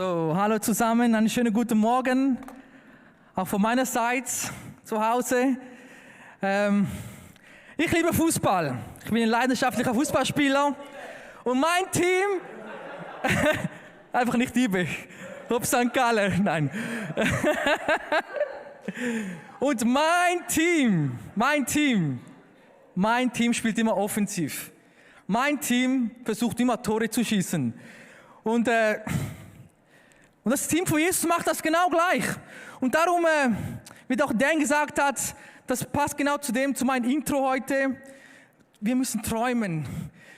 So, hallo zusammen, einen schönen guten Morgen, auch von meiner Seite zu Hause. Ich liebe Fußball, ich bin ein leidenschaftlicher Fußballspieler und mein Team, einfach nicht liebe, Rob St. Gallen, nein. Und mein Team spielt immer offensiv. Mein Team versucht immer Tore zu schießen. Und das Team von Jesus macht das genau gleich. Und darum, wie auch Dan gesagt hat, das passt genau zu meinem Intro heute. Wir müssen träumen.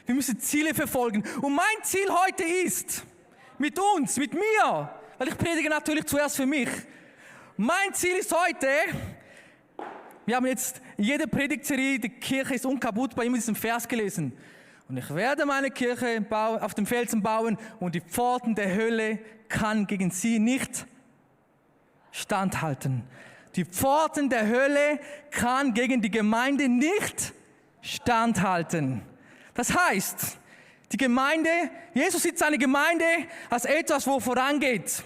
Wir müssen Ziele verfolgen. Und mein Ziel heute ist, mit uns, mit mir, weil ich predige natürlich zuerst für mich. Mein Ziel ist heute, wir haben jetzt in jeder Predigtserie, die Kirche ist unkaputtbar, immer diesen Vers gelesen. Und ich werde meine Kirche auf dem Felsen bauen und die Pforten der Hölle kann gegen sie nicht standhalten. Die Pforten der Hölle kann gegen die Gemeinde nicht standhalten. Das heißt, die Gemeinde, Jesus sieht seine Gemeinde als etwas, wo vorangeht.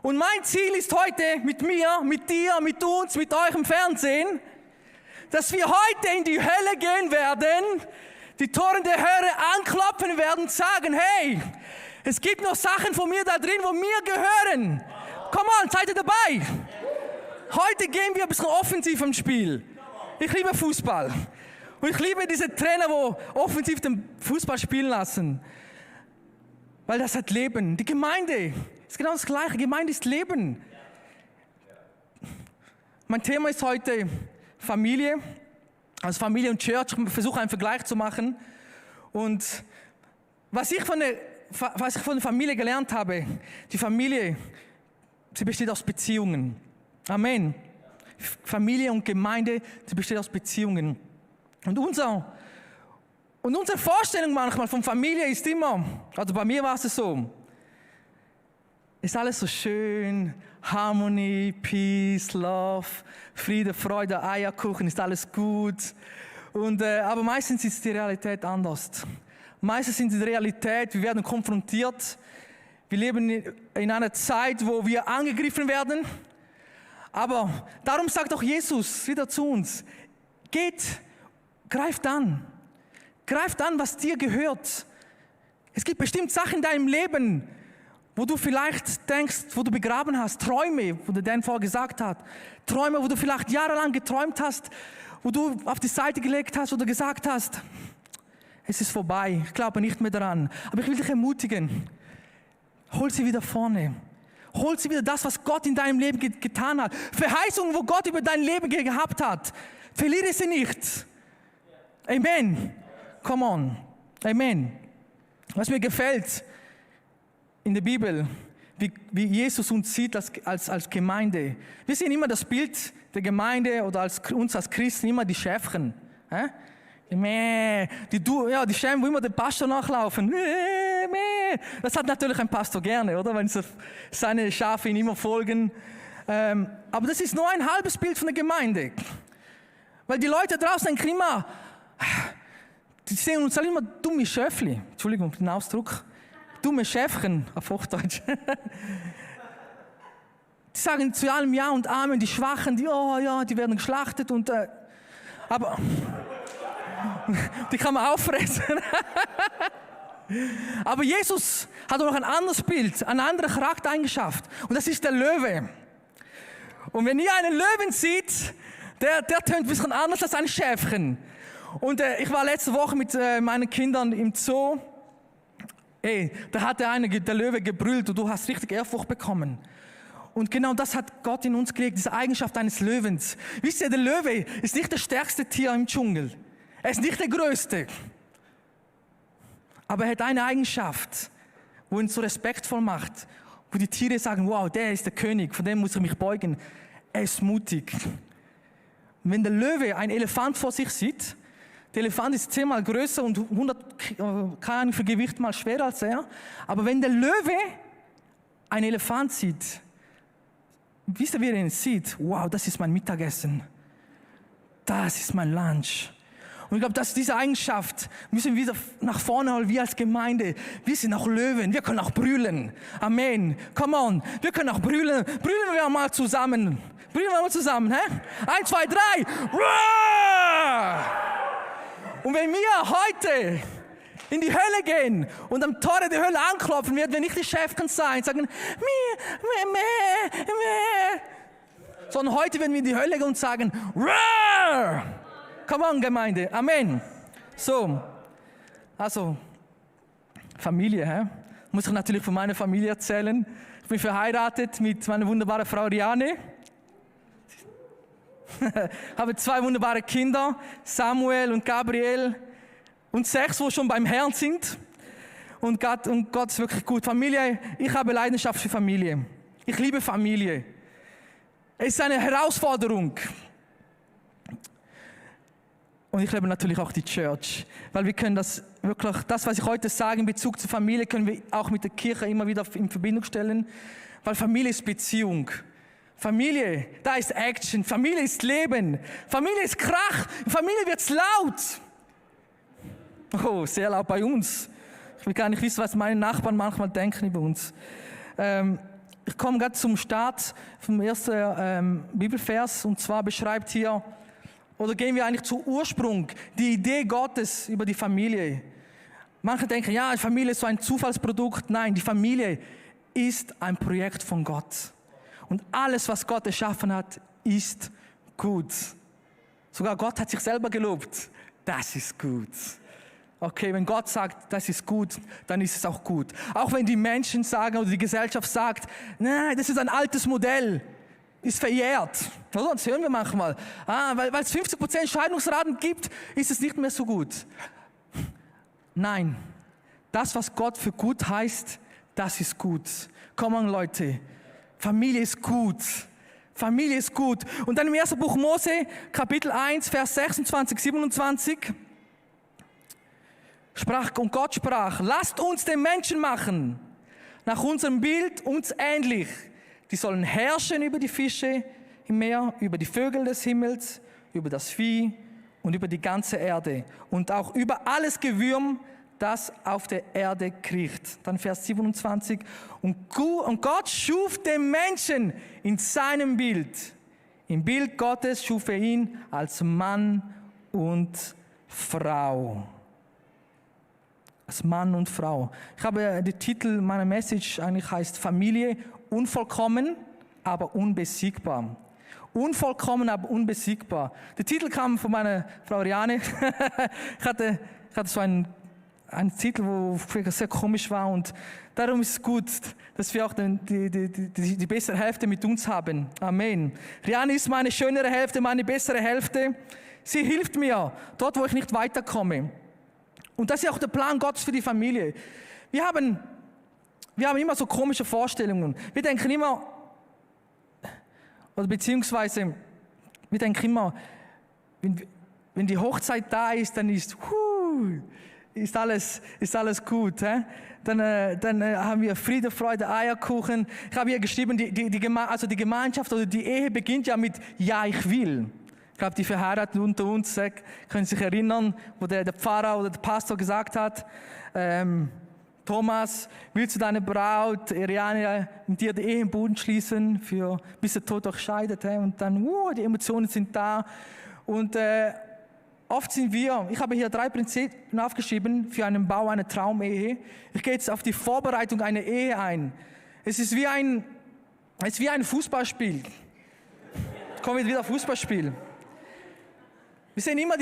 Und mein Ziel ist heute mit mir, mit dir, mit uns, mit euch im Fernsehen, dass wir heute in die Hölle gehen werden, die Toren der Hölle anklopfen werden und sagen, hey, es gibt noch Sachen von mir da drin, wo mir gehören. Come on, seid ihr dabei? Heute gehen wir ein bisschen offensiv im Spiel. Ich liebe Fußball. Und ich liebe diese Trainer, die offensiv den Fußball spielen lassen. Weil das hat Leben. Die Gemeinde ist genau das Gleiche. Gemeinde ist Leben. Mein Thema ist heute Familie. Also Familie und Church. Ich versuche einen Vergleich zu machen. Und was ich von der Familie gelernt habe, die Familie, sie besteht aus Beziehungen. Amen. Familie und Gemeinde, sie besteht aus Beziehungen. Und unsere Vorstellung manchmal von Familie ist immer, also bei mir war es so, ist alles so schön, Harmonie, Peace, Love, Friede, Freude, Eierkuchen, ist alles gut. Aber meistens ist die Realität anders. Meistens in der Realität, wir werden konfrontiert. Wir leben in einer Zeit, wo wir angegriffen werden. Aber darum sagt auch Jesus wieder zu uns, greift an, was dir gehört. Es gibt bestimmt Sachen in deinem Leben, wo du vielleicht denkst, wo du begraben hast, Träume, wo der Dan vorher gesagt hat, Träume, wo du vielleicht jahrelang geträumt hast, wo du auf die Seite gelegt hast oder gesagt hast, es ist vorbei, ich glaube nicht mehr daran. Aber ich will dich ermutigen, hol sie wieder vorne. Hol sie wieder das, was Gott in deinem Leben getan hat. Verheißungen, wo Gott über dein Leben gehabt hat. Verliere sie nicht. Amen. Come on. Amen. Was mir gefällt in der Bibel, wie Jesus uns sieht als Gemeinde. Wir sehen immer das Bild der Gemeinde oder uns als Christen immer die Schäfchen. Die Schäme, wo immer dem Pastor nachlaufen. Das hat natürlich ein Pastor gerne, oder? Wenn seine Schafe ihm immer folgen. Aber das ist nur ein halbes Bild von der Gemeinde. Weil die Leute draußen denken immer, die sehen uns alle immer dumme Schöfli. Entschuldigung für den Ausdruck. Dumme Schäfchen auf Hochdeutsch. Die sagen zu allem Ja und Amen, die Schwachen, die werden geschlachtet aber die kann man auffressen. Aber Jesus hat auch noch ein anderes Bild, eine andere Charaktereigenschaft. Und das ist der Löwe. Und wenn ihr einen Löwen seht, der tönt ein bisschen anders als ein Schäfchen. Und ich war letzte Woche mit meinen Kindern im Zoo. Da hat der Löwe gebrüllt und du hast richtig Ehrfurcht bekommen. Und genau das hat Gott in uns gelegt, diese Eigenschaft eines Löwens. Wisst ihr, der Löwe ist nicht das stärkste Tier im Dschungel. Er ist nicht der Größte. Aber er hat eine Eigenschaft, wo ihn so respektvoll macht. Wo die Tiere sagen, wow, der ist der König, von dem muss ich mich beugen. Er ist mutig. Und wenn der Löwe einen Elefant vor sich sieht, der Elefant ist 10-mal größer und 100, keine Ahnung, für Gewicht mal schwerer als er. Aber wenn der Löwe einen Elefant sieht, wisst ihr, wie er ihn sieht? Wow, das ist mein Mittagessen. Das ist mein Lunch. Und ich glaube, dass diese Eigenschaft müssen wir wieder nach vorne holen, wir als Gemeinde. Wir sind auch Löwen, wir können auch brüllen. Amen. Come on, wir können auch brüllen. Brüllen wir mal zusammen. Brüllen wir mal zusammen, hä? 1, 2, 3. Roar! Und wenn wir heute in die Hölle gehen und am Tore der Hölle anklopfen, werden wir nicht die Chefchen sein, sagen, sondern heute werden wir in die Hölle gehen und sagen, Roar! Come on, Gemeinde. Amen. So, also, Familie, hä? Muss ich natürlich von meiner Familie erzählen. Ich bin verheiratet mit meiner wunderbaren Frau Riane. Habe 2 wunderbare Kinder, Samuel und Gabriel. Und 6, wo schon beim Herrn sind. Und Gott ist wirklich gut. Familie, ich habe Leidenschaft für Familie. Ich liebe Familie. Es ist eine Herausforderung. Und ich liebe natürlich auch die Church. Weil wir können das wirklich, das, was ich heute sage in Bezug zur Familie, können wir auch mit der Kirche immer wieder in Verbindung stellen. Weil Familie ist Beziehung. Familie, da ist Action. Familie ist Leben. Familie ist Krach. In Familie wird's laut. Oh, sehr laut bei uns. Ich will gar nicht wissen, was meine Nachbarn manchmal denken über uns. Ich komme gerade zum Start vom ersten Bibelvers. Und zwar beschreibt hier, oder gehen wir eigentlich zum Ursprung, die Idee Gottes über die Familie. Manche denken, ja, die Familie ist so ein Zufallsprodukt. Nein, die Familie ist ein Projekt von Gott. Und alles, was Gott erschaffen hat, ist gut. Sogar Gott hat sich selber gelobt. Das ist gut. Okay, wenn Gott sagt, das ist gut, dann ist es auch gut. Auch wenn die Menschen sagen oder die Gesellschaft sagt, nein, das ist ein altes Modell, ist verjährt. Oder? Das hören wir manchmal. Weil es 50% Scheidungsraten gibt, ist es nicht mehr so gut. Nein, das, was Gott für gut heißt, das ist gut. Come on, Leute. Familie ist gut. Familie ist gut. Und dann im 1. Buch Mose, Kapitel 1, Vers 26, 27, Gott sprach, lasst uns den Menschen machen, nach unserem Bild uns ähnlich. Die sollen herrschen über die Fische im Meer, über die Vögel des Himmels, über das Vieh und über die ganze Erde und auch über alles Gewürm, das auf der Erde kriecht. Dann Vers 27. Und Gott schuf den Menschen in seinem Bild. Im Bild Gottes schuf er ihn als Mann und Frau. Als Mann und Frau. Ich habe den Titel meiner Message eigentlich heißt Familie unvollkommen, aber unbesiegbar. Unvollkommen, aber unbesiegbar. Der Titel kam von meiner Frau Riane. ich hatte so einen Titel, wo sehr komisch war und darum ist es gut, dass wir auch die bessere Hälfte mit uns haben. Amen. Riane ist meine schönere Hälfte, meine bessere Hälfte. Sie hilft mir dort, wo ich nicht weiterkomme. Und das ist auch der Plan Gottes für die Familie. Wir haben immer so komische Vorstellungen. Wir denken immer, oder beziehungsweise, wir denken immer, wenn die Hochzeit da ist, dann ist alles gut. Dann haben wir Friede, Freude, Eierkuchen. Ich habe hier geschrieben, die Gemeinschaft oder die Ehe beginnt ja mit Ja, ich will. Ich glaube, die Verheirateten unter uns können sich erinnern, wo der Pfarrer oder der Pastor gesagt hat, Thomas, willst du deine Braut, Riane, mit dir die Ehe im Bund schließen, bis der Tod euch scheidet? Und dann, die Emotionen sind da. Und oft ich habe hier 3 Prinzipien aufgeschrieben für einen Bau einer Traumehe. Ich gehe jetzt auf die Vorbereitung einer Ehe ein. Es ist wie ein Fußballspiel. Kommen wir wieder auf Fußballspiel. Wir sehen immer,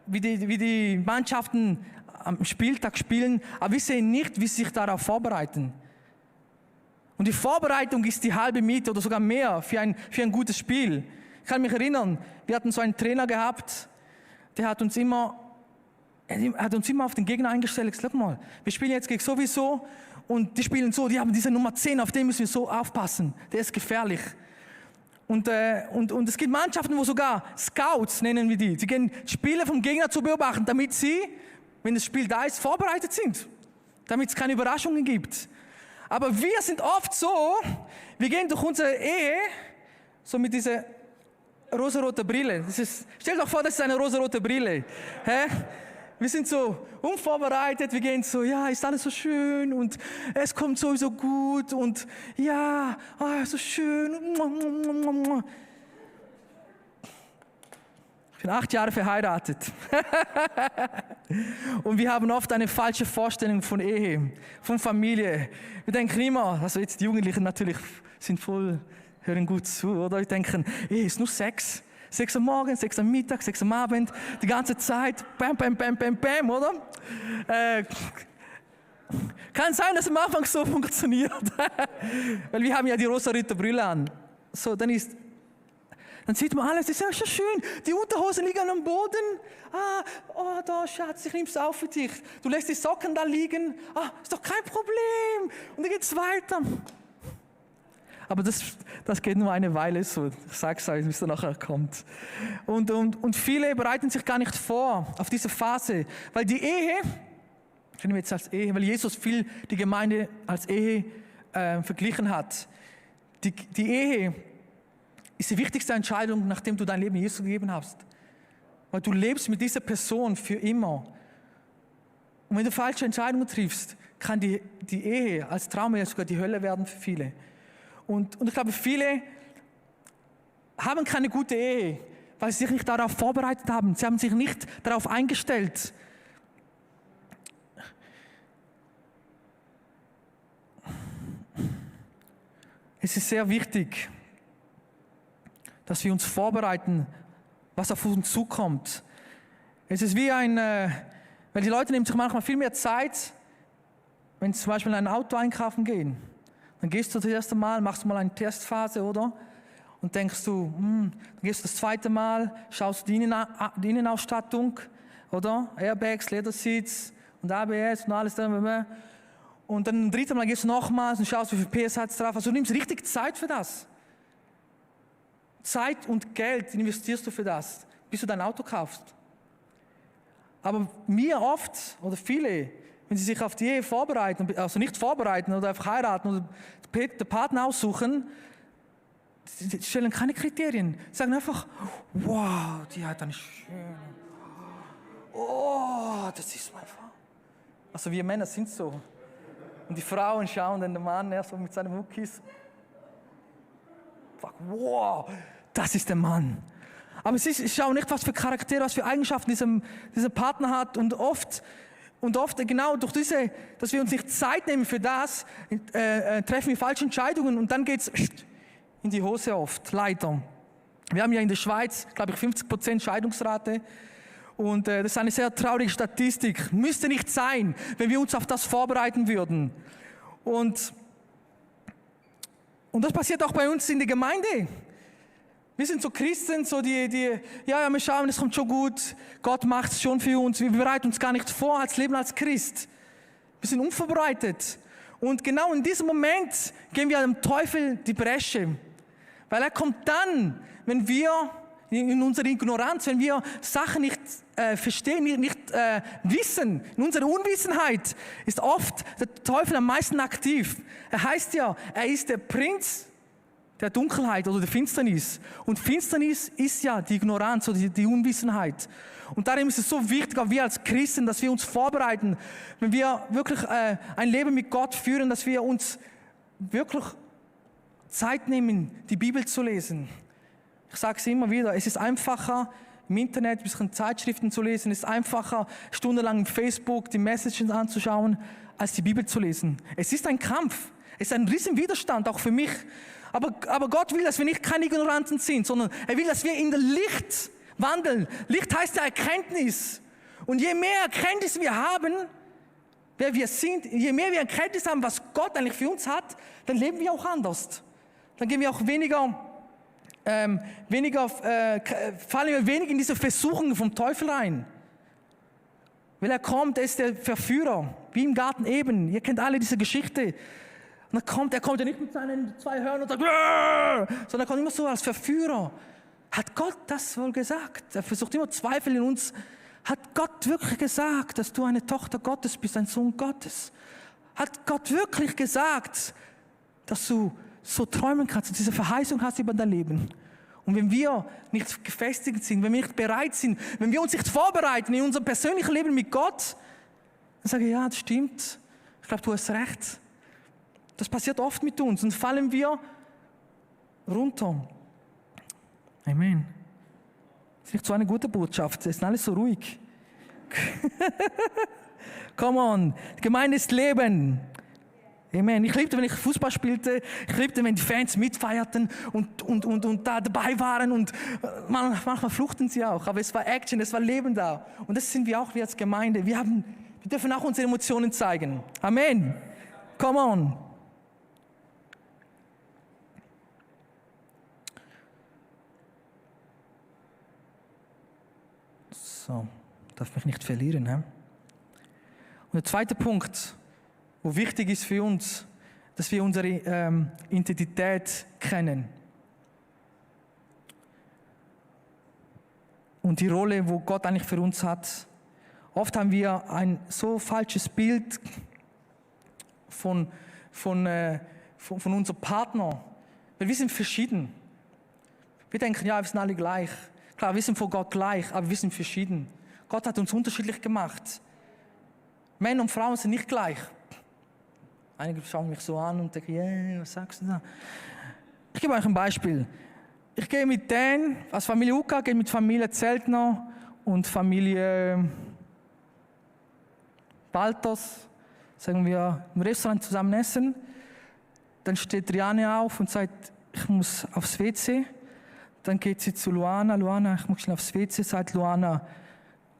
wie die Mannschaften am Spieltag spielen, aber wir sehen nicht, wie sie sich darauf vorbereiten. Und die Vorbereitung ist die halbe Miete oder sogar mehr für ein gutes Spiel. Ich kann mich erinnern, wir hatten so einen Trainer gehabt, der hat uns immer auf den Gegner eingestellt. Sag mal, wir spielen jetzt gegen sowieso und die spielen so, die haben diese Nummer 10, auf den müssen wir so aufpassen, der ist gefährlich. Und es gibt Mannschaften, wo sogar Scouts, nennen wir die gehen Spiele vom Gegner zu beobachten, damit sie, wenn das Spiel da ist, vorbereitet sind. Damit es keine Überraschungen gibt. Aber wir sind oft so, wir gehen durch unsere Ehe, so mit dieser rosarote Brille. Stell doch vor, das ist eine rosarote Brille. Hä? Wir sind so unvorbereitet, wir gehen so, ja, ist alles so schön und es kommt sowieso gut und ja, so schön. Ich bin 8 Jahre verheiratet. Und wir haben oft eine falsche Vorstellung von Ehe, von Familie. Wir denken immer, also jetzt die Jugendlichen natürlich sind voll, hören gut zu, oder? Wir denken, Ehe ist nur Sex. 6 am Morgen, 6 am Mittag, 6 am Abend, die ganze Zeit, bam, bam, bam, bam, bam, oder? Kann sein, dass es am Anfang so funktioniert. Weil wir haben ja die rosa-rote Brille an. So, dann sieht man alles, das ist ja schon schön. Die Unterhosen liegen am Boden. Da, Schatz, ich nehme es auf für dich. Du lässt die Socken da liegen. Ist doch kein Problem. Und dann geht es weiter. Aber das geht nur eine Weile so. Ich sage es euch, bis er nachher kommt. Und viele bereiten sich gar nicht vor auf diese Phase. Weil die Ehe, kennen wir jetzt als Ehe, weil Jesus viel die Gemeinde als Ehe verglichen hat. Die Ehe ist die wichtigste Entscheidung, nachdem du dein Leben Jesus gegeben hast. Weil du lebst mit dieser Person für immer. Und wenn du falsche Entscheidungen triffst, kann die Ehe als Trauma sogar die Hölle werden für viele. Und ich glaube, viele haben keine gute Ehe, weil sie sich nicht darauf vorbereitet haben. Sie haben sich nicht darauf eingestellt. Es ist sehr wichtig, dass wir uns vorbereiten, was auf uns zukommt. Es ist wie weil die Leute nehmen sich manchmal viel mehr Zeit, wenn sie zum Beispiel ein Auto einkaufen gehen. Dann gehst du das erste Mal, machst du mal eine Testphase, oder? Und denkst du, dann gehst du das zweite Mal, schaust die Innenausstattung, oder? Airbags, Lederseats und ABS und alles. Und dann dritte Mal gehst du nochmals und schaust, wie viel PS hat es drauf. Also du nimmst richtig Zeit für das. Zeit und Geld investierst du für das, bis du dein Auto kaufst. Aber mir oft, oder viele, wenn sie sich auf die Ehe vorbereiten, also nicht vorbereiten oder einfach heiraten oder den Partner aussuchen, sie stellen keine Kriterien. Sie sagen einfach, wow, die hat eine schöne, das ist mein Frau. Also wir Männer sind so. Und die Frauen schauen dann den Mann erst so mit seinen Muckis. Wow, das ist der Mann. Aber sie schauen nicht, was für Charaktere, was für Eigenschaften dieser Partner hat. Und oft genau durch diese, dass wir uns nicht Zeit nehmen für das, treffen wir falsche Entscheidungen und dann geht es in die Hose oft, leider. Wir haben ja in der Schweiz, glaube ich, 50% Scheidungsrate und das ist eine sehr traurige Statistik. Müsste nicht sein, wenn wir uns auf das vorbereiten würden. Und das passiert auch bei uns in der Gemeinde. Wir sind so Christen, so wir schauen, es kommt schon gut, Gott macht es schon für uns, wir bereiten uns gar nicht vor als Leben als Christ. Wir sind unvorbereitet. Und genau in diesem Moment gehen wir dem Teufel die Bresche. Weil er kommt dann, wenn wir in unserer Ignoranz, wenn wir Sachen nicht verstehen, nicht wissen, in unserer Unwissenheit, ist oft der Teufel am meisten aktiv. Er heißt ja, er ist der Prinz der Dunkelheit oder der Finsternis. Und Finsternis ist ja die Ignoranz oder die Unwissenheit. Und darum ist es so wichtig, auch wir als Christen, dass wir uns vorbereiten, wenn wir wirklich ein Leben mit Gott führen, dass wir uns wirklich Zeit nehmen, die Bibel zu lesen. Ich sage es immer wieder, es ist einfacher, im Internet ein bisschen Zeitschriften zu lesen, es ist einfacher, stundenlang auf Facebook die Messages anzuschauen, als die Bibel zu lesen. Es ist ein Kampf, es ist ein riesen Widerstand, auch für mich. Aber Gott will, dass wir nicht keine Ignoranten sind, sondern er will, dass wir in das Licht wandeln. Licht heißt ja Erkenntnis. Und je mehr Erkenntnis wir haben, wer wir sind, je mehr wir Erkenntnis haben, was Gott eigentlich für uns hat, dann leben wir auch anders. Dann gehen wir auch fallen wir weniger in diese Versuchungen vom Teufel rein. Weil er kommt, er ist der Verführer, wie im Garten Eden. Ihr kennt alle diese Geschichte. Und er kommt ja nicht mit seinen 2 Hörnern und sagt, sondern er kommt immer so als Verführer. Hat Gott das wohl gesagt? Er versucht immer Zweifel in uns. Hat Gott wirklich gesagt, dass du eine Tochter Gottes bist, ein Sohn Gottes? Hat Gott wirklich gesagt, dass du so träumen kannst und diese Verheißung hast über dein Leben? Und wenn wir nicht gefestigt sind, wenn wir nicht bereit sind, wenn wir uns nicht vorbereiten in unserem persönlichen Leben mit Gott, dann sage ich, ja, das stimmt. Ich glaube, du hast recht. Das passiert oft mit uns und fallen wir runter. Amen. Das ist nicht so eine gute Botschaft. Es ist alles so ruhig. Come on. Die Gemeinde ist Leben. Amen. Ich liebte, wenn ich Fußball spielte. Ich liebte, wenn die Fans mitfeierten und da dabei waren. Und manchmal fluchten sie auch. Aber es war Action, es war Leben da. Und das sind wir auch, wir als Gemeinde. Wir dürfen auch unsere Emotionen zeigen. Amen. Come on. So, darf mich nicht verlieren. Und der zweite Punkt, wo wichtig ist für uns, dass wir unsere Identität kennen. Und die Rolle, wo Gott eigentlich für uns hat. Oft haben wir ein so falsches Bild von unserem Partner. Weil wir sind verschieden. Wir denken, ja, wir sind alle gleich. Klar, wir sind vor Gott gleich, aber wir sind verschieden. Gott hat uns unterschiedlich gemacht. Männer und Frauen sind nicht gleich. Einige schauen mich so an und denken, yeah, was sagst du da? Ich gebe euch ein Beispiel. Ich gehe mit Dan, als Familie Uka, gehe mit Familie Zeltner und Familie Baltos, sagen wir, im Restaurant zusammen essen. Dann steht Riane auf und sagt, ich muss aufs WC. Dann geht sie zu Luana. Luana, ich muss schnell aufs WC. Sagt Luana,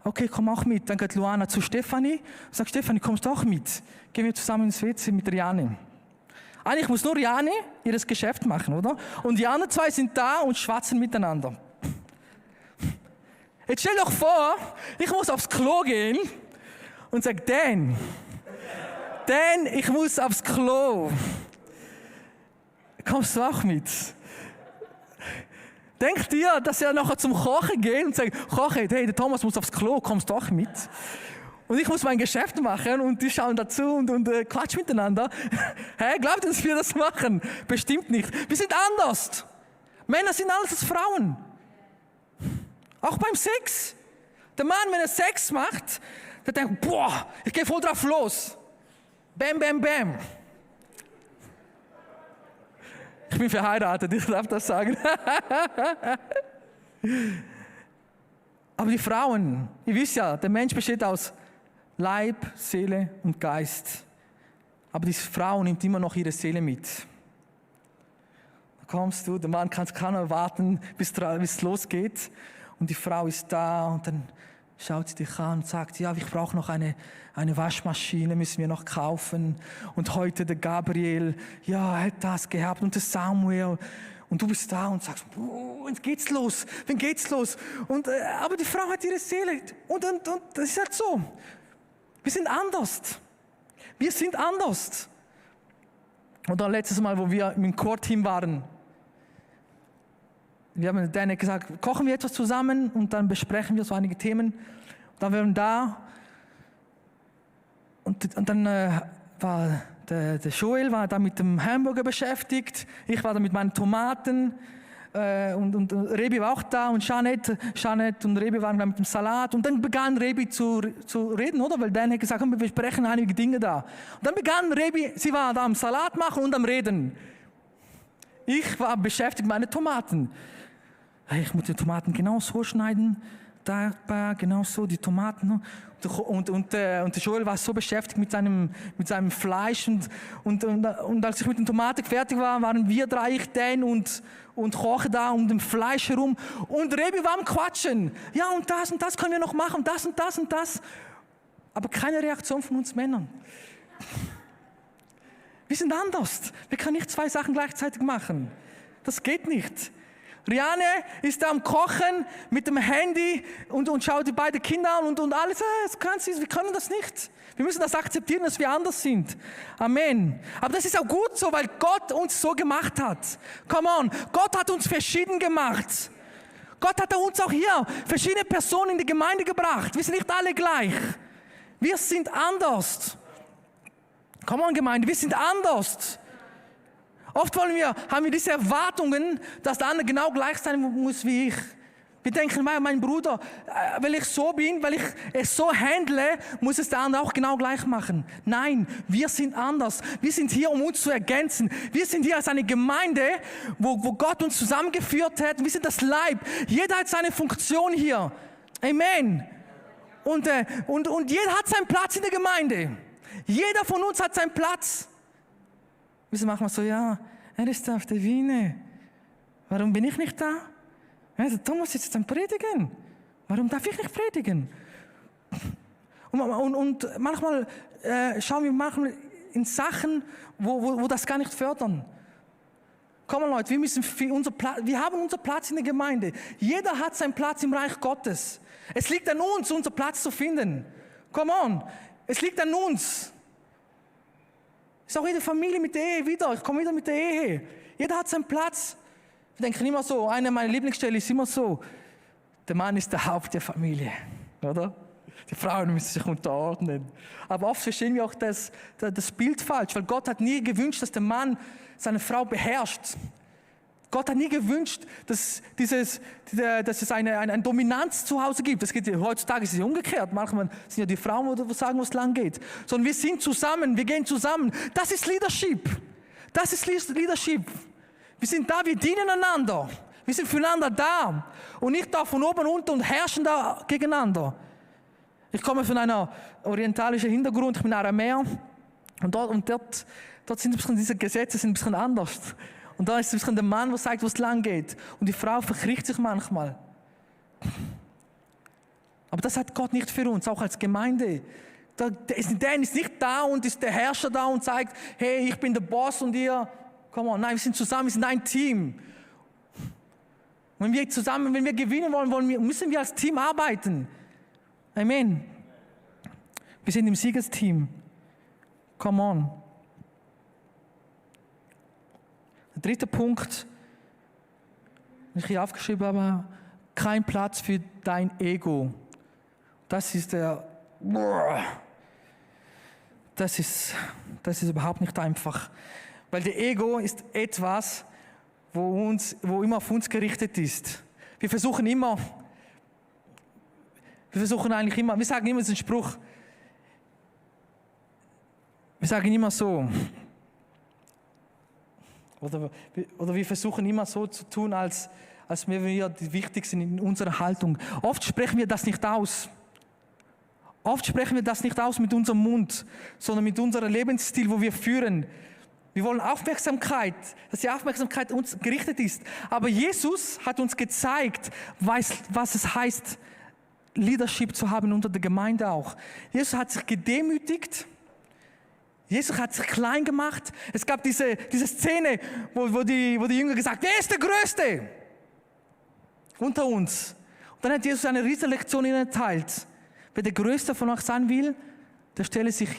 okay, komm auch mit. Dann geht Luana zu Stefanie. Sagt Stefanie, kommst du auch mit? Gehen wir zusammen ins WC mit Riane. Eigentlich muss nur Riane ihr Geschäft machen, oder? Und die anderen zwei sind da und schwatzen miteinander. Jetzt stell doch vor, ich muss aufs Klo gehen und sage, Dan, ich muss aufs Klo. Kommst du auch mit? Denkt ihr, dass er nachher zum Kochen geht und sagt, Koche, hey, der Thomas muss aufs Klo, kommst du auch mit? Und ich muss mein Geschäft machen und die schauen dazu und quatschen miteinander. Hä, glaubt ihr, dass wir das machen? Bestimmt nicht. Wir sind anders. Männer sind anders als Frauen. Auch beim Sex. Der Mann, wenn er Sex macht, der denkt, boah, ich gehe voll drauf los. Bam, bam, bam. Ich bin verheiratet, ich darf das sagen. Aber die Frauen, ihr wisst ja, der Mensch besteht aus Leib, Seele und Geist. Aber die Frau nimmt immer noch ihre Seele mit. Da kommst du, der Mann kann warten, bis es losgeht. Und die Frau ist da und dann schaut sie dich an und sagt, ja, ich brauche noch eine Waschmaschine, müssen wir noch kaufen. Und heute der Gabriel, ja, er hat das gehabt und der Samuel. Und du bist da und sagst, wann geht's los? Wann geht's los? Und, aber die Frau hat ihre Seele. Und das ist halt so. Wir sind anders. Wir sind anders. Und dann letztes Mal, wo wir mit dem Core-Team waren, wir haben dann gesagt, kochen wir etwas zusammen und dann besprechen wir so einige Themen. Und dann waren wir da und dann war der Joel war da mit dem Hamburger beschäftigt, ich war da mit meinen Tomaten und Rebi war auch da und Jeanette und Rebi waren da mit dem Salat und dann begann Rebi zu reden, oder? Weil Dan hat gesagt, wir besprechen einige Dinge da. Und dann begann Rebi, sie war da am Salat machen und am Reden. Ich war beschäftigt mit meinen Tomaten. Ich muss die Tomaten genau so schneiden, da genau so die Tomaten. Und der Joel war so beschäftigt mit seinem Fleisch und als ich mit den Tomaten fertig war, waren wir drei, ich, Dan und Koche da um den Fleisch herum und Rebi war am Quatschen. Ja, und das können wir noch machen, das und das und das. Aber keine Reaktion von uns Männern. Wir sind anders. Wir können nicht zwei Sachen gleichzeitig machen. Das geht nicht. Riane ist da am Kochen mit dem Handy und schaut die beiden Kinder an und alles. Wir können das nicht. Wir müssen das akzeptieren, dass wir anders sind. Amen. Aber das ist auch gut so, weil Gott uns so gemacht hat. Come on. Gott hat uns verschieden gemacht. Gott hat uns auch hier verschiedene Personen in die Gemeinde gebracht. Wir sind nicht alle gleich. Wir sind anders. Come on, Gemeinde, wir sind anders. Haben wir diese Erwartungen, dass der andere genau gleich sein muss wie ich. Wir denken, mein Bruder, weil ich so bin, weil ich es so handle, muss es der andere auch genau gleich machen. Nein, wir sind anders. Wir sind hier, um uns zu ergänzen. Wir sind hier als eine Gemeinde, wo Gott uns zusammengeführt hat. Wir sind das Leib. Jeder hat seine Funktion hier. Amen. Und jeder hat seinen Platz in der Gemeinde. Jeder von uns hat seinen Platz. Wieso machen wir so, ja, er ist auf der Wiene. Warum bin ich nicht da? Ja, der Thomas ist jetzt am Predigen. Warum darf ich nicht predigen? Und manchmal schauen wir manchmal in Sachen, wo das gar nicht fördern. Komm mal Leute, wir haben unseren Platz in der Gemeinde. Jeder hat seinen Platz im Reich Gottes. Es liegt an uns, unseren Platz zu finden. Come on, es liegt an uns. Ist auch in der Familie mit der Ehe wieder. Ich komme wieder mit der Ehe. Jeder hat seinen Platz. Wir denken immer so, eine meiner Lieblingsstellen ist immer so, der Mann ist der Haupt der Familie, oder? Die Frauen müssen sich unterordnen. Aber oft verstehen wir auch das Bild falsch, weil Gott hat nie gewünscht, dass der Mann seine Frau beherrscht. Gott hat nie gewünscht, dass es eine Dominanz zu Hause gibt. Heutzutage ist es umgekehrt. Manchmal sind ja die Frauen, die sagen, wo es lang geht. Sondern wir sind zusammen, wir gehen zusammen. Das ist Leadership. Das ist Leadership. Wir sind da, wir dienen einander. Wir sind füreinander da. Und nicht da von oben unten und herrschen da gegeneinander. Ich komme von einer orientalischen Hintergrund, ich bin Aramäer. Und dort sind diese Gesetze ein bisschen anders. Und da ist es der Mann, der sagt, wo es lang geht. Und die Frau verkriecht sich manchmal. Aber das hat Gott nicht für uns, auch als Gemeinde. Der ist nicht da und ist der Herrscher da und sagt, hey, ich bin der Boss und ihr, come on. Nein, wir sind zusammen, wir sind ein Team. Wenn wir gewinnen wollen, müssen wir als Team arbeiten. Amen. Wir sind im Siegesteam. Come on. Der dritte Punkt, den ich hier aufgeschrieben habe, kein Platz für dein Ego. Das ist überhaupt nicht einfach. Weil der Ego ist etwas, wo immer auf uns gerichtet ist. Wir sagen immer diesen Spruch, wir sagen immer so, oder wir versuchen immer so zu tun, als wären wir die Wichtigsten in unserer Haltung. Oft sprechen wir das nicht aus. Oft sprechen wir das nicht aus mit unserem Mund, sondern mit unserem Lebensstil, wo wir führen. Wir wollen Aufmerksamkeit, dass die Aufmerksamkeit uns gerichtet ist. Aber Jesus hat uns gezeigt, was es heißt, Leadership zu haben unter der Gemeinde auch. Jesus hat sich gedemütigt. Jesus hat sich klein gemacht. Es gab diese Szene, wo die Jünger gesagt haben, wer ist der Größte unter uns? Und dann hat Jesus eine riesige Lektion ihnen erteilt. Wer der Größte von euch sein will, der stelle sich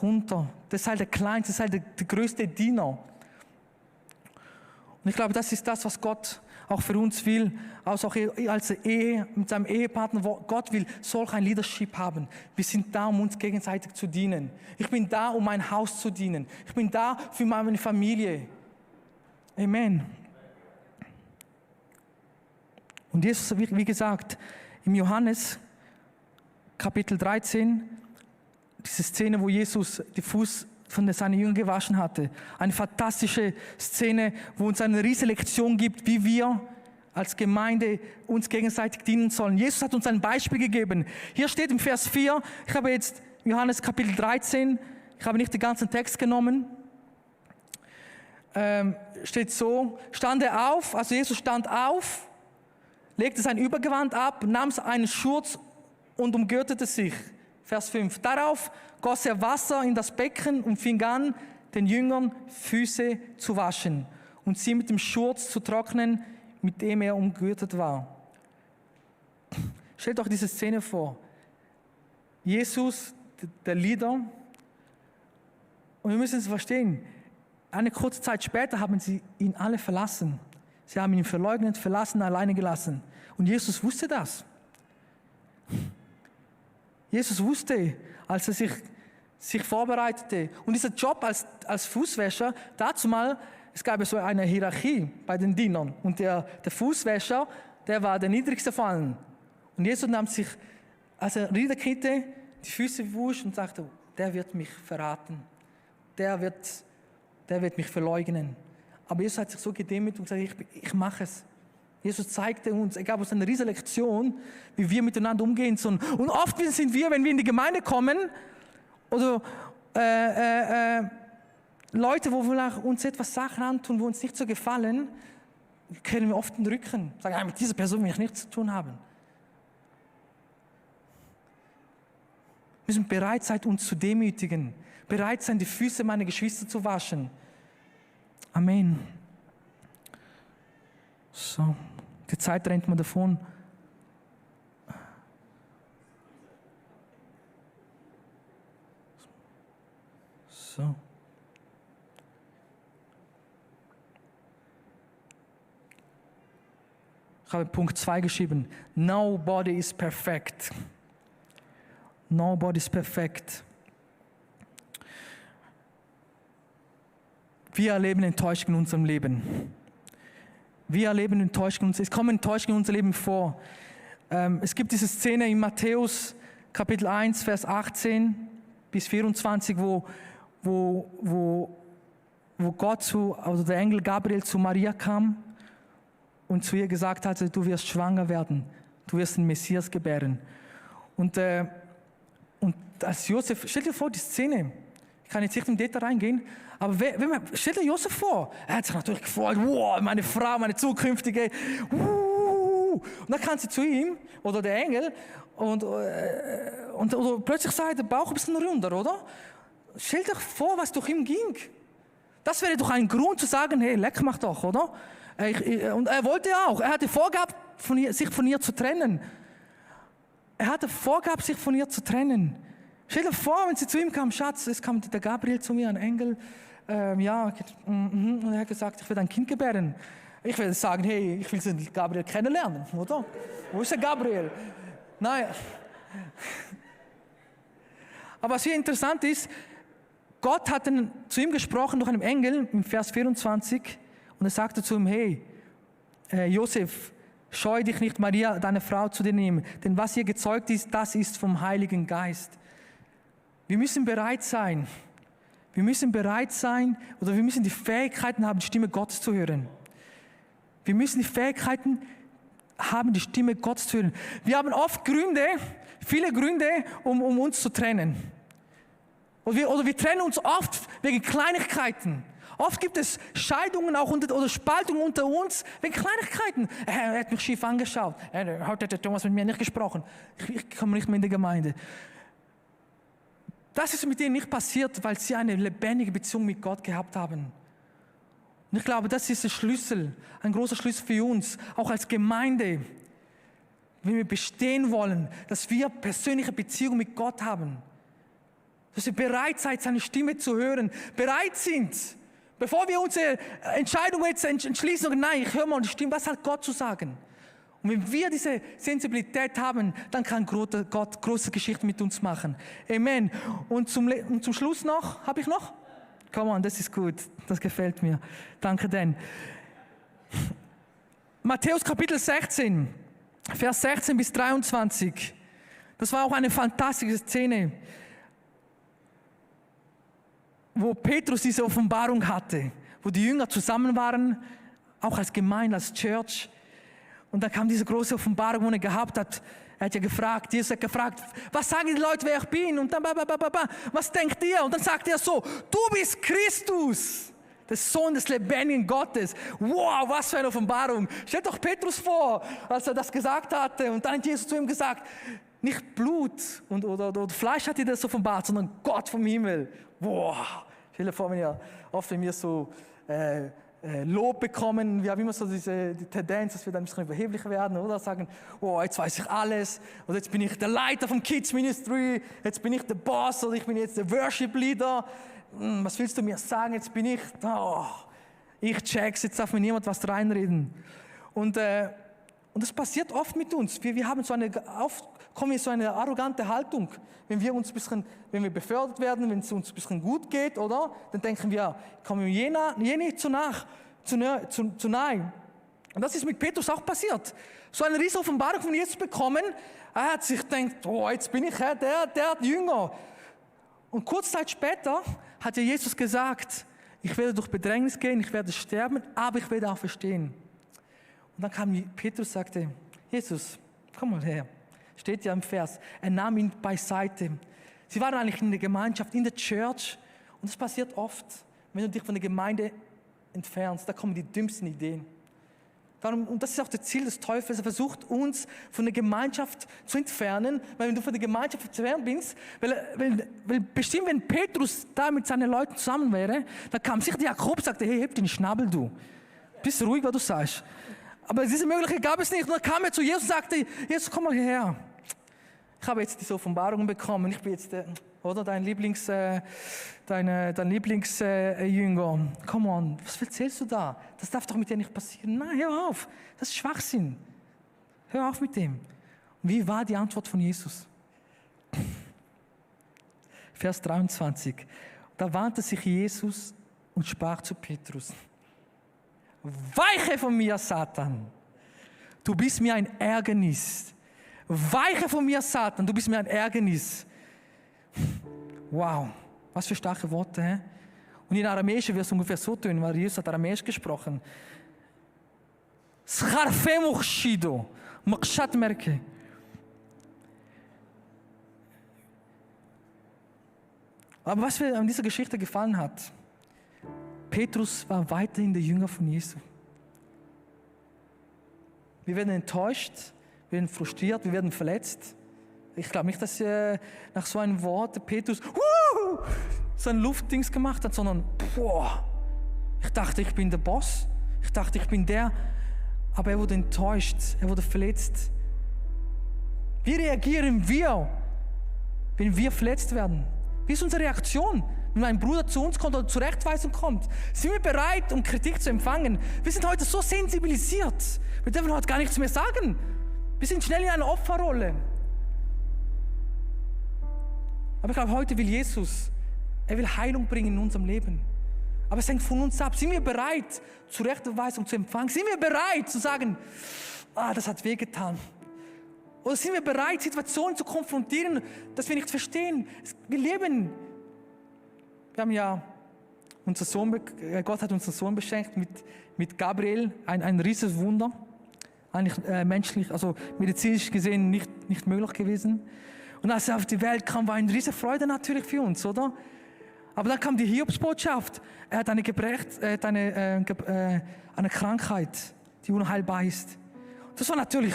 unter. Der sei der Kleinste, der sei der größte Diener. Und ich glaube, das ist das, was Gott auch für uns will, auch als Ehe, mit seinem Ehepartner, wo Gott will solch ein Leadership haben. Wir sind da, um uns gegenseitig zu dienen. Ich bin da, um mein Haus zu dienen. Ich bin da für meine Familie. Amen. Und Jesus, wie gesagt, im Johannes Kapitel 13, diese Szene, wo Jesus die Fuß von seinen Jüngern gewaschen hatte. Eine fantastische Szene, wo uns eine riesige Lektion gibt, wie wir als Gemeinde uns gegenseitig dienen sollen. Jesus hat uns ein Beispiel gegeben. Hier steht im Vers 4, ich habe jetzt Johannes Kapitel 13, ich habe nicht den ganzen Text genommen, steht so, stand er auf, also Jesus stand auf, legte sein Übergewand ab, nahm einen Schurz und umgürtete sich. Vers 5. Darauf goss er Wasser in das Becken und fing an, den Jüngern Füße zu waschen und sie mit dem Schurz zu trocknen, mit dem er umgürtet war. Stellt euch diese Szene vor. Jesus, der Leader, und wir müssen es verstehen, eine kurze Zeit später haben sie ihn alle verlassen. Sie haben ihn verleugnet, verlassen, alleine gelassen. Und Jesus wusste das. Jesus wusste, als er sich sich vorbereitete. Und dieser Job als Fußwäscher, dazu mal, es gab so eine Hierarchie bei den Dienern. Und der Fußwäscher, der war der niedrigste von allen. Und Jesus nahm sich, als er niederkniete, die Füße wusch und sagte, der wird mich verraten. Der wird mich verleugnen. Aber Jesus hat sich so gedemütigt und gesagt, ich mache es. Jesus zeigte uns, er gab uns eine riesige Lektion, wie wir miteinander umgehen sollen. Und oft sind wir, wenn wir in die Gemeinde kommen, oder Leute, wo wir uns etwas Sachen antun, wo uns nicht so gefallen, kehren wir oft den Rücken. Sagen, mit dieser Person will ich nichts zu tun haben. Wir müssen bereit sein, uns zu demütigen. Bereit sein, die Füße meiner Geschwister zu waschen. Amen. So, die Zeit rennt mir davon. So. Ich habe Punkt 2 geschrieben. Nobody is perfect. Nobody is perfect. Wir erleben Enttäuschung in unserem Leben. Wir erleben Enttäuschung. Es kommen Enttäuschungen in unser Leben vor. Es gibt diese Szene in Matthäus Kapitel 1, Vers 18 bis 24, wo Gott also der Engel Gabriel zu Maria kam und zu ihr gesagt hatte, du wirst schwanger werden, du wirst den Messias gebären. Und als Josef, stell dir vor, die Szene, ich kann jetzt nicht im Detail reingehen, aber stell dir Josef vor, er hat sich natürlich gefreut, wow, meine Frau, meine zukünftige, und dann kam sie zu ihm, oder der Engel, und plötzlich sah der Bauch ein bisschen runder, oder? Stell dir vor, was durch ihn ging. Das wäre doch ein Grund zu sagen, hey, leck mach doch, oder? Und er wollte auch, er hatte vorgehabt, sich von ihr zu trennen. Er hatte vorgehabt, sich von ihr zu trennen. Stell dir vor, wenn sie zu ihm kam, Schatz, es kam der Gabriel zu mir, ein Engel, und er hat gesagt, ich werde ein Kind gebären. Ich werde sagen, hey, ich will den Gabriel kennenlernen, oder? Wo ist der Gabriel? Nein. Aber was hier interessant ist, Gott hat zu ihm gesprochen durch einen Engel im Vers 24 und er sagte zu ihm, hey, Josef, scheue dich nicht, Maria, deine Frau zu dir nehmen, denn was hier gezeugt ist, das ist vom Heiligen Geist. Wir müssen bereit sein. Wir müssen bereit sein oder wir müssen die Fähigkeiten haben, die Stimme Gottes zu hören. Wir müssen die Fähigkeiten haben, die Stimme Gottes zu hören. Wir haben oft viele Gründe, um uns zu trennen. Oder wir trennen uns oft wegen Kleinigkeiten. Oft gibt es Scheidungen auch oder Spaltungen unter uns wegen Kleinigkeiten. Er hat mich schief angeschaut. Heute hat der Thomas mit mir nicht gesprochen. Ich komme nicht mehr in die Gemeinde. Das ist mit ihnen nicht passiert, weil sie eine lebendige Beziehung mit Gott gehabt haben. Und ich glaube, das ist der Schlüssel, ein großer Schlüssel für uns, auch als Gemeinde, wenn wir bestehen wollen, dass wir persönliche Beziehung mit Gott haben. Dass wir bereit sind, seine Stimme zu hören, bereit sind, bevor wir unsere Entscheidung jetzt entschließen, nein, ich höre mal die Stimme, was hat Gott zu sagen? Und wenn wir diese Sensibilität haben, dann kann Gott große Geschichten mit uns machen. Amen. Und zum Schluss noch, habe ich noch? Come on, das ist gut, das gefällt mir. Danke, Dan. Matthäus Kapitel 16, Vers 16 bis 23. Das war auch eine fantastische Szene, wo Petrus diese Offenbarung hatte, wo die Jünger zusammen waren, auch als Gemeinde, als Church. Und dann kam diese große Offenbarung, die er gehabt hat. Er hat ja gefragt, Jesus hat gefragt, was sagen die Leute, wer ich bin? Und dann, was denkt ihr? Und dann sagt er so, du bist Christus, der Sohn des lebendigen Gottes. Wow, was für eine Offenbarung. Stellt doch Petrus vor, als er das gesagt hatte. Und dann hat Jesus zu ihm gesagt, nicht Blut oder Fleisch hat dir das offenbart, sondern Gott vom Himmel. Wow. Stell dir vor, wenn wir so Lob bekommen, wir haben immer so die Tendenz, dass wir dann ein bisschen überheblich werden, oder sagen, oh, jetzt weiß ich alles, oder jetzt bin ich der Leiter vom Kids Ministry, jetzt bin ich der Boss, oder ich bin jetzt der Worship Leader, was willst du mir sagen, jetzt bin ich check's, jetzt darf mir niemand was reinreden. Und Und das passiert oft mit uns. Wir haben kommen in so eine arrogante Haltung. Wenn wir befördert werden, wenn es uns ein bisschen gut geht, oder? Dann denken wir, kommen wir jene zu nahe. Und das ist mit Petrus auch passiert. So eine riesige Offenbarung von Jesus bekommen. Er hat sich gedacht, jetzt bin ich der Jünger. Und kurze Zeit später hat ja Jesus gesagt, ich werde durch Bedrängnis gehen, ich werde sterben, aber ich werde auch verstehen. Und dann kam Petrus und sagte, Jesus, komm mal her. Steht ja im Vers. Er nahm ihn beiseite. Sie waren eigentlich in der Gemeinschaft, in der Church. Und das passiert oft, wenn du dich von der Gemeinde entfernst. Da kommen die dümmsten Ideen. Und das ist auch das Ziel des Teufels. Er versucht uns von der Gemeinschaft zu entfernen. Weil wenn du von der Gemeinschaft entfernt bist, weil bestimmt, wenn Petrus da mit seinen Leuten zusammen wäre, dann kam sicher Jakob und sagte, hey, heb den Schnabel, du. Bist ruhig, was du sagst. Aber diese Möglichkeit gab es nicht. Und dann kam er zu Jesus und sagte, Jesus, komm mal hierher. Ich habe jetzt diese Offenbarungen bekommen. Ich bin jetzt dein Lieblingsjünger. Come on, was erzählst du da? Das darf doch mit dir nicht passieren. Nein, hör auf. Das ist Schwachsinn. Hör auf mit dem. Und wie war die Antwort von Jesus? Vers 23. Da wandte sich Jesus und sprach zu Petrus. Weiche von mir, Satan. Du bist mir ein Ärgernis. Weiche von mir, Satan. Du bist mir ein Ärgernis. Wow, was für starke Worte. He? Und in Aramäisch wird es ungefähr so tönen, weil Jesus hat Aramäisch gesprochen. Scharfemuch shido, makshat merke. Aber was mir an dieser Geschichte gefallen hat, Petrus war weiterhin der Jünger von Jesu. Wir werden enttäuscht, wir werden frustriert, wir werden verletzt. Ich glaube nicht, dass nach so einem Wort Petrus so ein Luftdings gemacht hat, sondern ich dachte, ich bin der Boss. Ich dachte, ich bin der. Aber er wurde enttäuscht, er wurde verletzt. Wie reagieren wir, wenn wir verletzt werden? Wie ist unsere Reaktion, wenn ein Bruder zu uns kommt oder zur Rechtweisung kommt? Sind wir bereit, um Kritik zu empfangen? Wir sind heute so sensibilisiert. Wir dürfen heute gar nichts mehr sagen. Wir sind schnell in einer Opferrolle. Aber ich glaube, heute will Jesus, er will Heilung bringen in unserem Leben. Aber es hängt von uns ab. Sind wir bereit, zur Rechtweisung zu empfangen? Sind wir bereit zu sagen, das hat wehgetan? Oder sind wir bereit, Situationen zu konfrontieren, dass wir nicht verstehen? Wir haben ja Gott hat unseren Sohn beschenkt mit Gabriel, ein riesiges Wunder. Eigentlich menschlich, also medizinisch gesehen nicht möglich gewesen. Und als er auf die Welt kam, war eine riesige Freude natürlich für uns, oder? Aber dann kam die Hiobsbotschaft. Er hat eine Krankheit, die unheilbar ist. Das war natürlich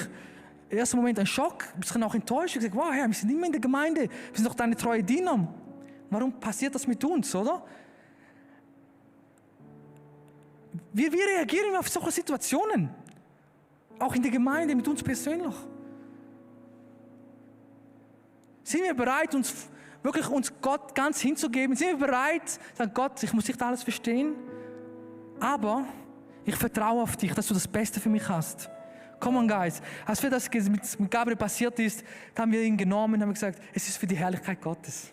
im ersten Moment ein Schock, ein bisschen auch enttäuscht. Ich gesagt, wow, Herr, wir sind immer in der Gemeinde, wir sind doch deine treue Diener. Warum passiert das mit uns, oder? Wie reagieren wir auf solche Situationen? Auch in der Gemeinde, mit uns persönlich. Sind wir bereit, uns Gott ganz hinzugeben? Sind wir bereit, zu sagen, Gott, ich muss nicht alles verstehen, aber ich vertraue auf dich, dass du das Beste für mich hast. Come on, guys. Als wir das mit Gabriel passiert ist, haben wir ihn genommen und haben gesagt, es ist für die Herrlichkeit Gottes.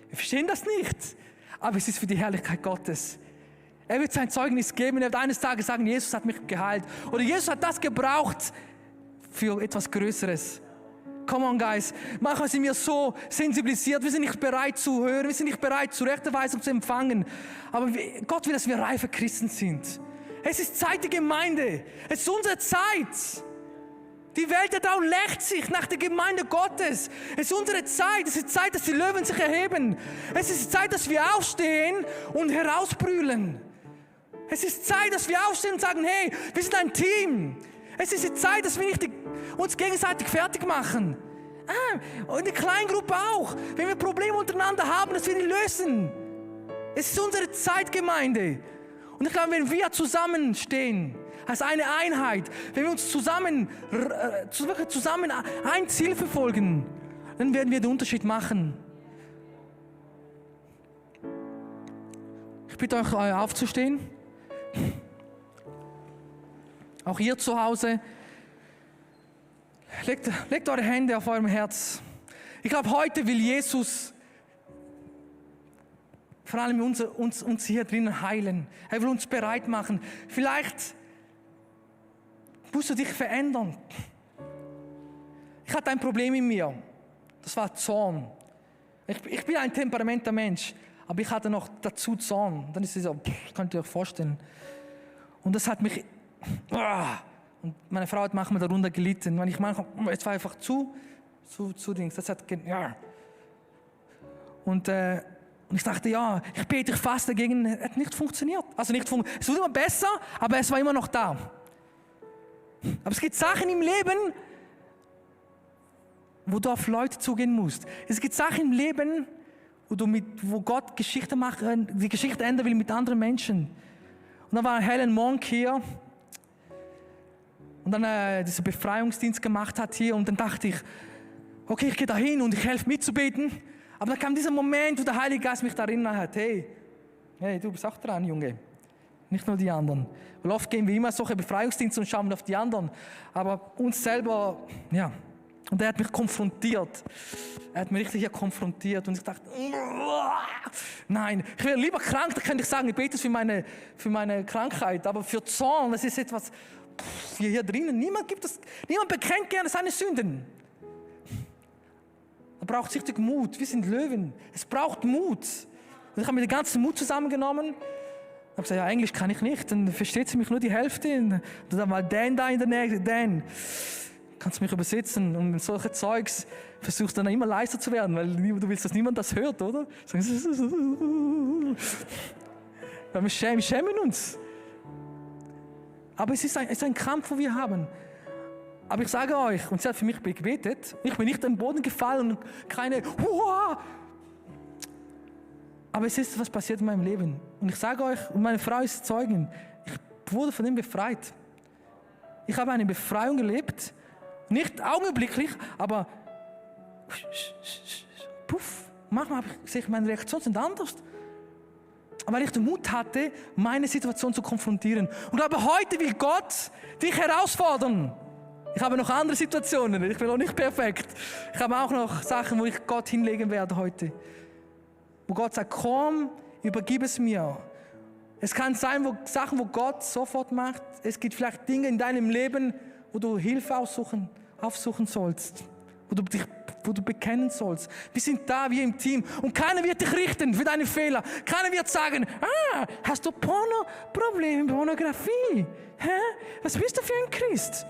Wir verstehen das nicht, aber es ist für die Herrlichkeit Gottes. Er wird sein Zeugnis geben, er wird eines Tages sagen, Jesus hat mich geheilt. Oder Jesus hat das gebraucht für etwas Größeres. Come on, guys. Manchmal sind wir so sensibilisiert, wir sind nicht bereit zu hören, wir sind nicht bereit, zur Rechtweisung zu empfangen. Aber Gott will, dass wir reife Christen sind. Es ist Zeit, die Gemeinde. Es ist unsere Zeit. Die Welt da draußen lehrt sich nach der Gemeinde Gottes. Es ist unsere Zeit. Es ist Zeit, dass die Löwen sich erheben. Es ist Zeit, dass wir aufstehen und herausbrüllen. Es ist Zeit, dass wir aufstehen und sagen, hey, wir sind ein Team. Es ist die Zeit, dass wir nicht uns gegenseitig fertig machen. Und in der Kleingruppe auch. Wenn wir Probleme untereinander haben, dass wir die lösen. Es ist unsere Zeit, Gemeinde. Und ich glaube, wenn wir zusammenstehen, als eine Einheit, wenn wir uns zusammen ein Ziel verfolgen, dann werden wir den Unterschied machen. Ich bitte euch aufzustehen. Auch ihr zu Hause, legt eure Hände auf eurem Herz. Ich glaube, heute will Jesus vor allem uns hier drinnen heilen. Er will uns bereit machen. Vielleicht musst du dich verändern. Ich hatte ein Problem in mir. Das war Zorn. Ich bin ein temperamentierter Mensch, aber ich hatte noch dazu Zorn. Dann ist es so, könnt ihr euch vorstellen. Und das hat mich... Und meine Frau hat manchmal darunter gelitten. Wenn ich manchmal, es war einfach zu Dings. Das hat... Und ich dachte, ja, ich bete, ich faste dagegen. Es hat nicht funktioniert. Es wurde immer besser, aber es war immer noch da. Aber es gibt Sachen im Leben, wo du auf Leute zugehen musst. Es gibt Sachen im Leben, wo Gott Geschichte macht, die Geschichte ändern will mit anderen Menschen. Und dann war Helen Monk hier und dann diesen Befreiungsdienst gemacht hat hier und dann dachte ich, okay, ich gehe da hin und ich helfe mitzubeten. Aber dann kam dieser Moment, wo der Heilige Geist mich darin hat, hey, du bist auch dran, Junge. Nicht nur die anderen. Weil oft gehen wir immer solche Befreiungsdienste und schauen auf die anderen. Aber uns selber, ja. Und er hat mich konfrontiert. Er hat mich richtig hier konfrontiert. Und ich dachte, nein, ich wäre lieber krank, da könnte ich sagen, ich bete für meine Krankheit. Aber für Zorn, das ist etwas, hier drinnen, niemand bekennt gerne seine Sünden. Da braucht es richtig Mut. Wir sind Löwen. Es braucht Mut. Und ich habe mir den ganzen Mut zusammengenommen. Ich habe gesagt, ja, Englisch kann ich nicht. Dann versteht sie mich nur die Hälfte. Und dann war Dan da in der Nähe. Dan, kannst du mich übersetzen? Und solche Zeugs versuchst dann immer leiser zu werden, weil du willst, dass niemand das hört, oder? Ja, wir schämen uns. Aber es ist ein Kampf, den wir haben. Aber ich sage euch, und sie hat für mich gebetet, ich bin nicht am Boden gefallen und keine Hurra! Aber es ist was passiert in meinem Leben. Und ich sage euch, und meine Frau ist Zeugin, ich wurde von dem befreit. Ich habe eine Befreiung erlebt, nicht augenblicklich, aber puff, manchmal sehe ich, meine Reaktionen sind anders. Weil ich den Mut hatte, meine Situation zu konfrontieren. Und aber heute will Gott dich herausfordern. Ich habe noch andere Situationen, ich bin auch nicht perfekt. Ich habe auch noch Sachen, wo ich Gott hinlegen werde heute. Wo Gott sagt, komm, übergib es mir. Es kann sein, Sachen, wo Gott sofort macht. Es gibt vielleicht Dinge in deinem Leben, wo du Hilfe aufsuchen sollst. Wo du bekennen sollst. Wir sind da, wir im Team. Und keiner wird dich richten für deine Fehler. Keiner wird sagen, hast du Probleme mit Pornografie? Hä? Was bist du für ein Christ?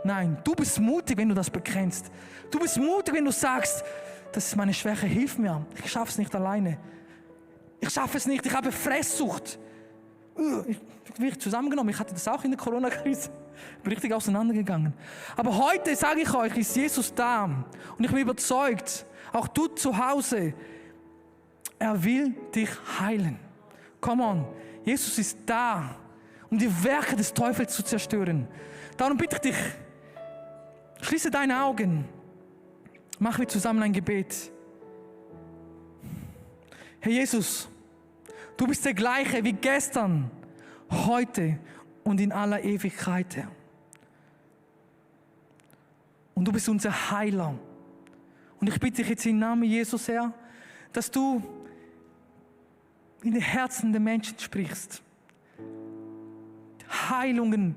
Nein, du bist mutig, wenn du das bekennst. Du bist mutig, wenn du sagst, das ist meine Schwäche, hilf mir. Ich schaffe es nicht alleine. Ich schaffe es nicht, ich habe Fresssucht. Ich bin zusammengenommen, ich hatte das auch in der Corona-Krise. Ich bin richtig auseinandergegangen. Aber heute, sage ich euch, ist Jesus da. Und ich bin überzeugt, auch du zu Hause, er will dich heilen. Come on, Jesus ist da, um die Werke des Teufels zu zerstören. Darum bitte ich dich, schließe deine Augen. Machen wir zusammen ein Gebet. Herr Jesus, du bist der gleiche wie gestern, heute und in aller Ewigkeit, Herr. Und du bist unser Heiler. Und ich bitte dich jetzt im Namen Jesus, Herr, dass du in die Herzen der Menschen sprichst. Heilungen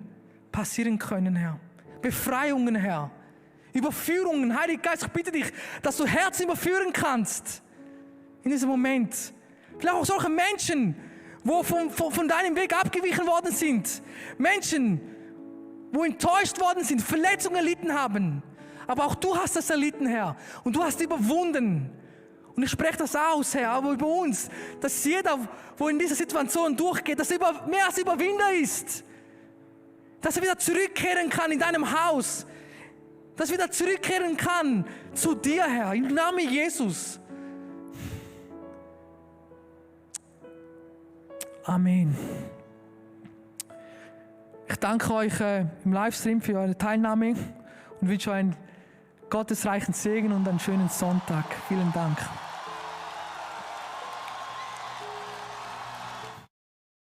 passieren können, Herr. Befreiungen, Herr. Überführungen. Heiliger Geist, ich bitte dich, dass du Herzen überführen kannst. In diesem Moment. Vielleicht auch solche Menschen, wo von deinem Weg abgewichen worden sind. Menschen, wo enttäuscht worden sind, Verletzungen erlitten haben. Aber auch du hast das erlitten, Herr. Und du hast überwunden. Und ich spreche das aus, Herr, aber über uns, dass jeder, wo in dieser Situation durchgeht, dass er mehr als Überwinder ist. Dass er wieder zurückkehren kann in deinem Haus. Dass er wieder zurückkehren kann zu dir, Herr, im Namen Jesus. Amen. Ich danke euch im Livestream für eure Teilnahme und wünsche euch einen gottesreichen Segen und einen schönen Sonntag. Vielen Dank.